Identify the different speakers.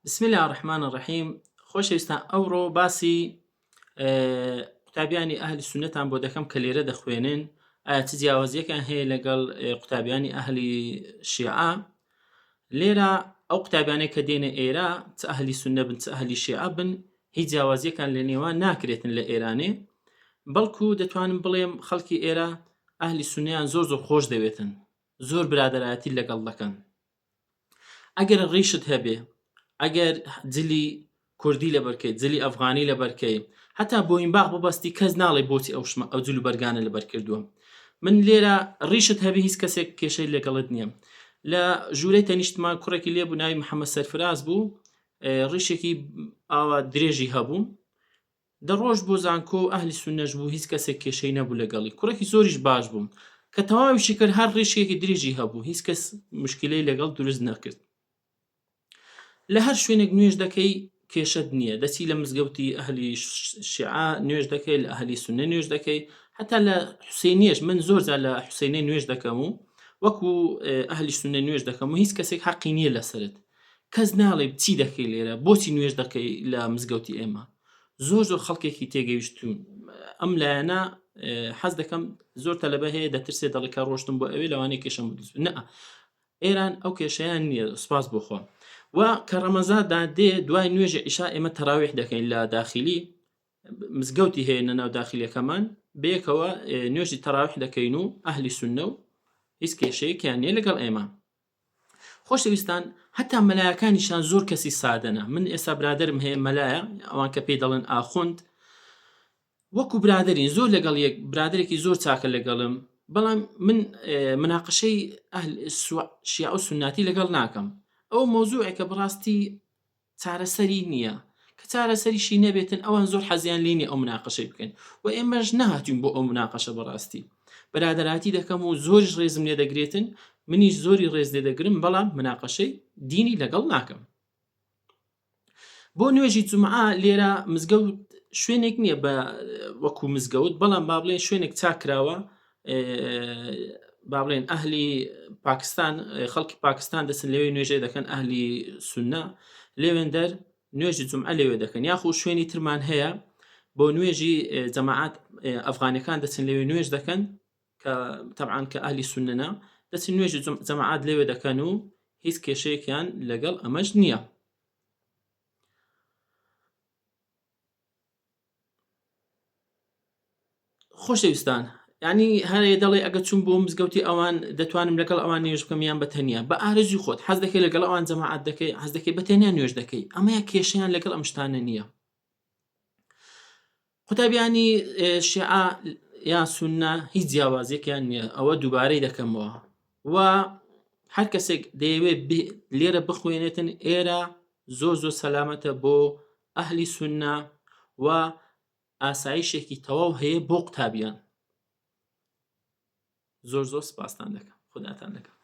Speaker 1: بسم اللە الرحمن الرحیم خۆشەویستان ئەوڕۆ باسی قوتابیانی ئەهلی سونەتان بۆ دەکەم کە لێرە دەخوێنن ئایا چ جیاوازیەکان هەیە لەگەڵ قوتابیانی ئەهلی شیعە لێرە ئەو قوتابیانەی کە دێنە ئێرە چ ئەهلی سونە بن چ ئەهلی شیعە بن هیچ جیاوازیەکان لە نێوان ناکرێتن لە ئێرانێ بەڵکو دەتوانم بڵێم خەڵکی ئێرە ئەهلی سونەیان زۆر زۆر خۆش دەوێتن زۆر برادەرایەتی لەگەڵ دەکەن ئەگەر ڕیشت هەبێ ئەگەر جلی کوردی لەبەرکەی جلی ئەفغانی لەبەرکەی هەتا بۆینباغ ببەستی کەس ناڵێ بۆچی ئەو شمە ئەو جل و بەرگانە لەبەر کردووە من لێرە ڕیشت هەبێ هیچ کەسێک کێشەی لەگەڵت نییە لە ژوورەی تەنیشتمان کوڕێکی لێ بوو ناوی محەممەد سەرفراز بوو ڕیشێکی ئاوا درێژی هەبوو دەڕۆشت بۆ زانکۆ و ئەهلی سوننەش بوو هیچ کەسێک کێشەی نەبوو لەگەڵی کوڕێکی زۆریش باش بوو کە تەواویشی کرد هەر ڕیشێکی درێژی هەبوو هیچ کەس مشکلەی لەگەڵ دروست نەکرد لە هەر شوێنێک نوێژ دەکەی کێشەت نییە دەچی لە مزگەوتی ئەهلی شیعە نوێژ دەکەی لە ئەهلی سوننە نوێژ دەکەی هەتا لە حوسێنیەش من زۆر جار لە حوسێنی نوێژ دەکەم و وەکو ئەهلی سوننە نوێژ دەکەم و هیچ کەسێک حەقی نییە لەسەرت کەس ناڵێ چی دەکەی لێرە بۆچی نوێژ دەکەی لە مزگەوتی ئێمە زۆر زۆر خەڵکێکی تێگەیشتون ئەم لایەنە حەز دەکەم زۆر تەلەبە هەیە دەترسێ دەڵێ کە ڕۆشتم بۆ ئەوێ لەوانەیە کێشەم دروست نە ئێران ئەو کێشەیان نییە سپاس بۆخوا و کە ڕەمەزاندا دێ دوای نوێژی عیشا ئێمە تەراویح دەکەین لە داخلی مزگەوتی هەیە لە ناو داخلیەکەمان بەیەکەوە نوێژی تەراویح دەکەین و ئەهلی سوننە و هیچ کێشەیەکیان نییە لەگەڵ ئێمە خۆشەویستان هەتا مەلایەکانیشان زۆر کەسی سادەنە من ئێستا برادرم هەیە مەلایە ئەوان کە پێی دەڵێن ئاخوند وەکو برادرین زۆر لەگەڵ یەک برادێکی زۆر چاکە لەگەڵم بەڵام من مناقشەی شیعە و سناتی لەگەڵ ناکەم ئەو مۆزوعێکە بەڕاستی چارەسەری نییە کە چارەسەریشی نەبێتن ئەوان زۆر حەزیان لێ نیە ئەو مناقەشەی بکەن و ئێمەش نەهاتوین بۆ ئەو مناقەشە بەڕاستی برادەراتی دەکەم و زۆریش ڕێزم لێ دەگرێتن منیش زۆری ڕێز لێ دەگرم بەڵام مناقەشەی دینی لەگەڵ ناکەم بۆ نوێژی جمعە لێرە مزگەوت شوێنێک نییە بە وەکو مزگەوت بەڵام با بڵێن شوێنێک چاکراوە با بڵێن ئەهلی پاکستان خەڵکی پاکستان دەچن لەوێ نوێژێ دەکەن ئەهلی سونە لێوێندەر نوێژی جمعە لەوێ دەکەن یاخو شوێنی ترمان هەیە بۆ نوێژی جەماعات ئەفغانەکان دەچن لەوێ نوێژ دەکەن کە تەبعاان کە ئەهلی سوننە دەچن نوێژی جەماعات لەوێ دەکەن و هیچ کێشەیەکیان لەگەڵ ئەمەش نییە. خۆشەویستان ینی هەرێ دەڵێ ئەگە چون بۆ مزگەوتی ئەوان دەتوانم لەگەڵ ئەوان نوێژ بکەم یان بە تەنیا بە ئارەزوی خۆت حەز دەکەی لەگەڵ ئەوان جەماعەت دەکەی حەز دەکەی بە تەنیا نوێژ دەکەی ئەمەیە کێشەیان لەگەڵ ئەم شتانە نییە قوتابیانی شیعە یا سونە هیچ جیاوازیەکیان نییە ئەوە دووبارەی دەکەمەوە و هەر کەسێک دەیەوێت لێرە بخوێنێتن ئێرە زۆر زۆر سەلامەتە بۆ ئەهلی سونە و ئاسایشێکی تەواو هەیە بۆ قوتابیان زۆر زۆر سپاستان دەکەم خوداتان دەکەم.